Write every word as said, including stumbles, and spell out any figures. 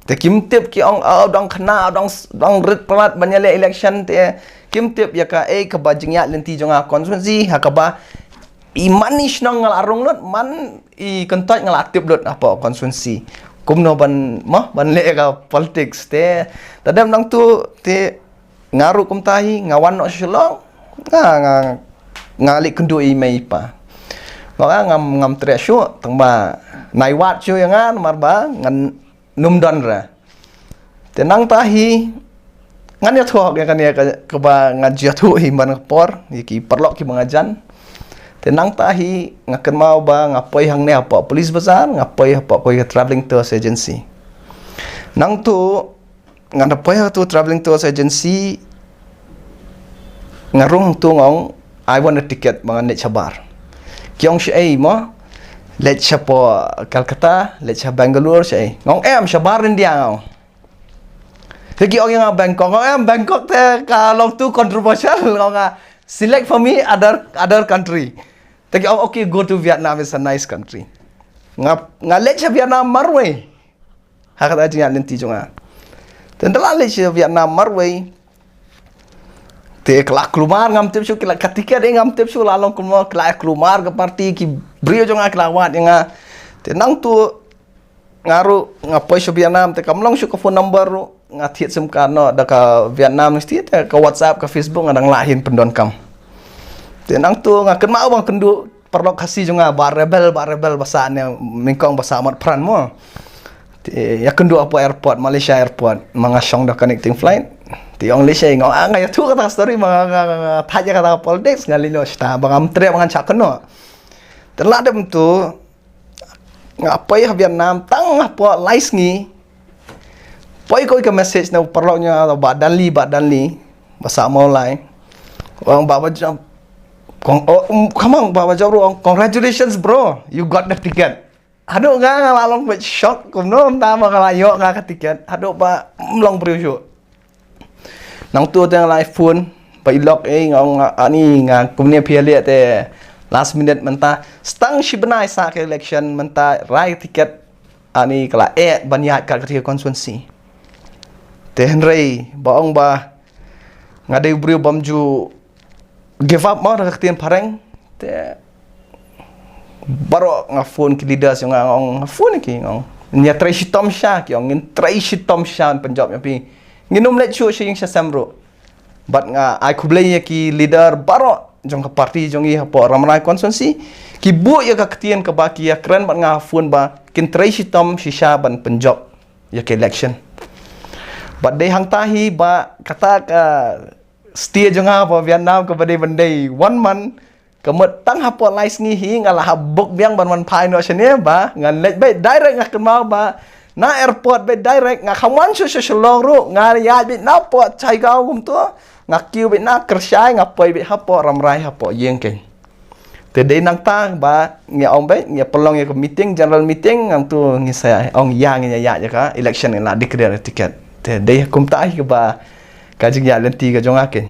Te kim tip, ki ong, oh, dang khana, dang, dang rit palat ban ïaleh election, te kim tip ïa kaei kaba jingïaid lynti jong nga constituency, ha kaba i man i shnong nga la rung lut, man i kyntoit nga la tip lut hapoh constituency. Kumno ban, mo, ban leh ka politics, te, tadem nangtu, te, nga ruh kumta hi, nga wan noh sha Shillong, nga, nga, nga leit kynduh ïa i mei i pa. Nga, ngam, ngam treh shuh, tang ba, nai wad shuh ïa nga, namar ba, ngan, nym don re. Te nangta hi, ngan ïathuh ïa kane ka, kaba nga ju ïathuh hi man ka por, ïa ki paralok kiba nga jan. Te nangta hi, nga kynmaw ba nga poi hangne hapoh Police Bazar, nga poi hapoh kawei ka travelling tours agency. Nangtu, nga da poi ha tu travelling tours agency, nga rung tu nga ong, I want a ticket ba ngan leit shabar. Ki ong shaei mo, leit shapoh Calcutta, leit sha Bangalore shaei. Nga ong em, shabar India nga ong. Te ki ong ïa nga Bangkok, nga ong em, Bangkok te ka long too controversial, nga ong nga, select for me other, other country. Te ki ong okay, go to Vietnam, it's a nice country. Nga, nga leit sha Vietnam marwei. Ha kata jingïaid lynti jong nga. Te ynda la leit sha Vietnam marwei. Te ka la kulmar ngam tip shuh, ki la ka ticket eh ngam tip shuh, la long kulmar, ki la kulmar ka party, ki briew jong nga ki la wad ïa nga. Te nangtu nga ruh nga poi sha Vietnam, te kam long shuh ka phone number ruh, nga thied sim card noh da ka Vietnam ni, te ka WhatsApp, ka Facebook nga dang lah hi pyndonkam. Te nangtu nga kynmaw ba nga kynduh paralok Khasi jong nga, Bah Rebel, Bah Rebel ba sah ne, nyngkong ba sah Motphran mo. Te ïa kynduh hapoh airport, Malaysia airport, ma nga shong da connecting flight. Te ong lei shai nga, ah, nga ïathuh kata ka story, ma nga, nga, nga, nga thait ïa kata ka politics, nga leit noh shata, ba ngam treh ba ngan shah kynnoh. Te la dep tu, nga poi ha Vietnam, tang hapoh lai sngi. Poi kawei ka message na u paralok jong nga, Bah Danli, Bah Danli, ba sah Mawlai. Ong Bah Bajop, kong, oh, um, come on, Bah Bajop ruh ong, congratulations bro, you got the ticket. Haduh nga, nga la long beit shock, kumno mynta ba nga la ïoh nga ka ticket. Haduh ba, mm, long briew shuh. Nangtu te nga la phone ba i lok, eh, nga ong, ani nga kumne phi ïaleh te last minute mynta. Stang shi bnai sah ka election mynta, rai ticket, ani ka la eh ban ïaid ka Kynthei constituency. Te hynrei ba ong ba nga dei u briew bym ju give up mo, da ka ktien phareng. Te baroh nga phone ki leaders jong nga, nga ong, nga phone ki, nga ong, ngin ïa trei shitom shisha, ki ong, ngin trei shitom shisha ban pynjop ïa phi. Ngin ym leit shuh sha ïing sha sem ruh. Bad nga ai khublei ïa ki leader baroh jong ka party jong ngi hapoh Rambrai constituency, ki buh ïa ka ktien kaba ki ïa kren bad nga ha phone ba kin trei shitom shisha ban pynjop ïa ka election. Bad dei hangta hi ba kata ka stay jong nga hapoh Vietnam kaba dei ban dei one month, ka mut tang hapoh lai sngi hi nga la hap book biang ban wan phai noh shane, ba ngan leit beit direct, nga kynmaw ba na airport beit direct, nga kham wan shuh sha Shillong ruh, nga ïaid beit na poh Chaigaon kumto, nga kiew beit na kyrshai, nga poi beit hapoh Rambrai hapoh ïing keiñ. Te dei nangta ba ngi ong beit, ngi pynlong ïa ka meeting, general meeting, nangtu ngi sa ong ïa ngi ïa ïa ka election ngi la declare ticket. Te dei kumta hi kaba ka jingïaid lynti ka jong nga keiñ.